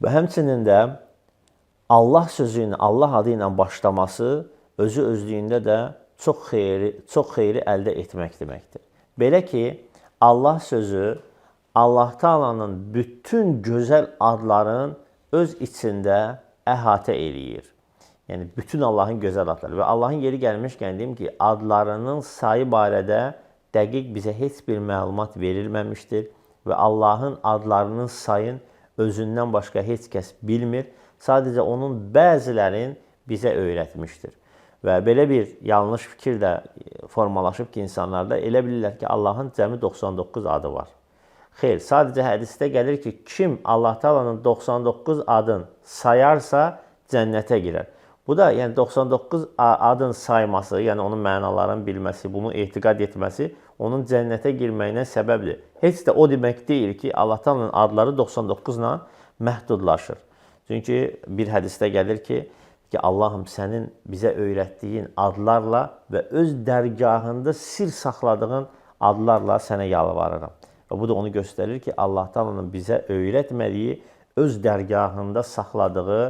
Və həmçinin də Allah sözü ilə, Allah adı ilə başlaması özü özlüyündə də çox xeyri əldə etmək deməkdir. Belə ki, Allah sözü Allah Taala'nın bütün gözəl adların öz içində əhatə eləyir. Yəni bütün Allahın gözəl adları və Allahın yeri gəlmişkən deyim ki, adlarının sayı barədə dəqiq bizə heç bir məlumat verilməmişdir və Allahın adlarının sayın özündən başqa heç kəs bilmir. Sadəcə onun bəzilərin bizə öyrətmişdir. Və belə bir yanlış fikir də formalaşıb ki, insanlarda elə bilirlər ki, Allahın cəmi 99 adı var. Xeyr, sadəcə hədisdə gəlir ki, kim Allah Taala'nın 99 adın sayarsa cənnətə girər. Bu da yəni 99 adın sayması, yəni onun mənalarını bilməsi, bunu etiqad etməsi onun cənnətə girməyinə səbəbdir. Heç də o demək deyil ki, Allah Taala'nın adları 99 ilə məhdudlaşır. Çünki bir hədisdə gəlir ki, Allahım sənin bizə öyrətdiyin adlarla və öz dərgahında sir saxladığın adlarla sənə yalvarıram. Və bu da onu göstərir ki, Allah Taala'nın bizə öyrətmədiyi, öz dərgahında saxladığı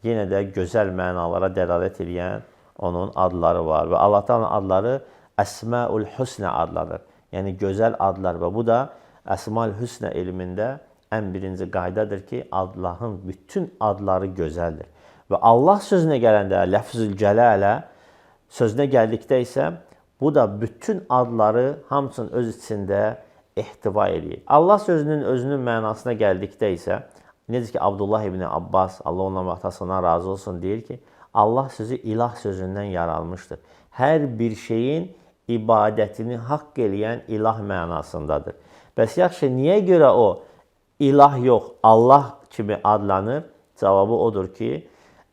yenə də gözəl mənalara dəlalət edən onun adları var. Və Allah Taala'nın adları Əsmaül Hüsnə adlanır. Yəni gözəl adlar və bu da Əsmaül Hüsnə elmində ən birinci qaydadır ki, Allahın bütün adları gözəldir. Və Allah sözünə gələndə, ləfzül cəlalə sözünə gəldikdə isə bu da bütün adları hamısını öz içində ehtiva eləyir. Allah sözünün özünün mənasına gəldikdə isə necə ki Abdullah ibn Abbas, Allah ondan və atasından razı olsun, deyir ki, Allah sözü ilah sözündən yaranmışdır. Hər bir şeyin ibadətini haqq eləyən ilah mənasındadır. Bəs yaxşı, niyə görə o ilah yox, Allah kimi adlanır? Cavabı odur ki,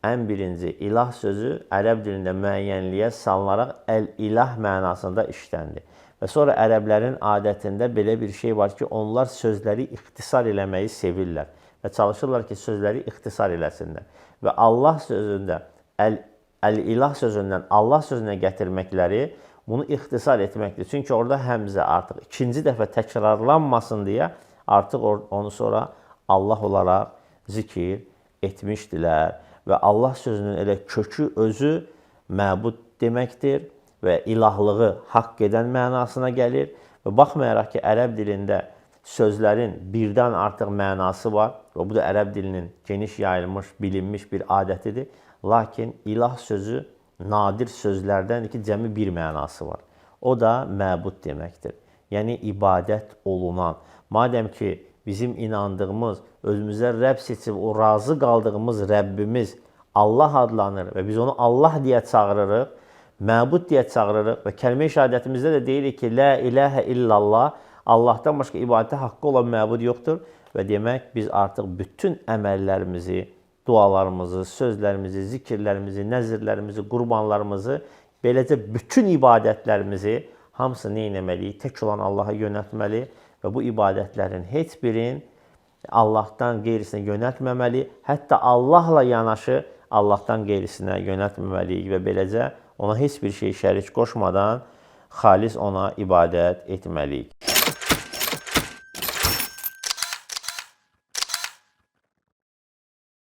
ən birinci ilah sözü ərəb dilində müəyyənliyə salınaraq əl-ilah mənasında işləndi. Və sonra ərəblərin adətində belə bir şey var ki, onlar sözləri ixtisar eləməyi sevirlər və çalışırlar ki, sözləri ixtisar eləsinlər. Və Allah sözündə əl-ilah sözündən Allah sözünə gətirməkləri bunu ixtisar etməkdir. Çünki orada həmzə artıq ikinci dəfə təkrarlanmasın deyə artıq onu sonra Allah olaraq zikir etmişdilər. Və Allah sözünün elə kökü özü məbud deməkdir və ilahlığı haqq edən mənasına gəlir. Və baxmayaraq ki, ərəb dilində sözlərin birdən artıq mənası var və bu da ərəb dilinin geniş yayılmış, bilinmiş bir adətidir. Lakin ilah sözü nadir sözlərdəndir ki, cəmi bir mənası var. O da məbud deməkdir. Yəni ibadət olunan. Madəm ki, bizim inandığımız, özümüzə Rəbb seçib o razı qaldığımız Rəbbimiz Allah adlanır və biz onu Allah deyə çağırırıq, məbud deyə çağırırıq və kəlmə-i şəhadətimizdə də deyirik ki, La ilahə illallah, Allahdan başqa ibadətə haqqı olan məbud yoxdur və demək biz artıq bütün əməllərimizi, dualarımızı, sözlərimizi, zikirlərimizi, nəzirlərimizi, qurbanlarımızı, beləcə bütün ibadətlərimizi hamısını nə etməliyik? Tək olan Allaha yönəltməli və bu ibadətlərin heç birini Allahdan qeyrisinə yönəltməməli, hətta Allahla yanaşı Allahdan qeyrisinə yönəltməməliyik və beləcə ona heç bir şey şərik qoşmadan xalis ona ibadət etməliyik.